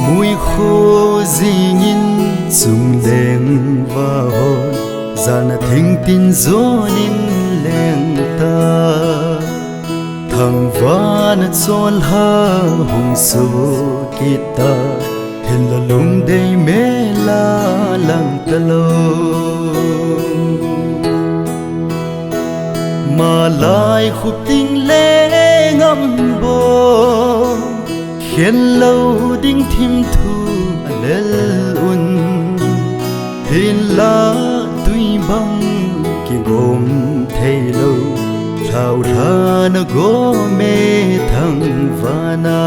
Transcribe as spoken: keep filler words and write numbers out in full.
Muikhu jingin chungleng vahon, jana thingtin jonin lengta. Thangvahna cholha hung sukit ta, hinla lungdei mela langtalou. Malai khupting le ngambou, khenlou ding thimthu alel un. Hinla tui bang kigom theilou, lhaulhana gome Thangvahna.